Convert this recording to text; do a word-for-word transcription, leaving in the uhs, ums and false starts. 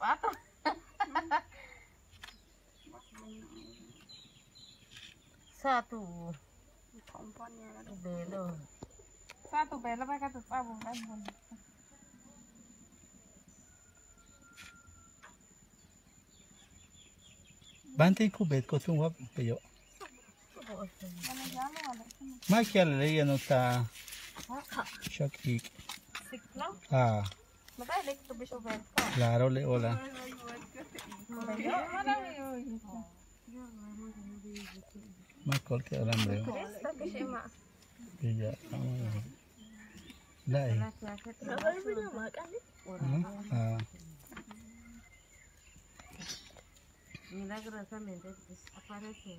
Pato. Sa' tu belo. Sa' tu belo, ba'ax ka tu p'abo'. Ba'anten ku beetiko'ob túun wa beyo'. Ma' ki'alele' yano'ob ta xok iik'. Claro, le o'olal. Ma' ko'olke' alambre. Milagrosamente desaparece.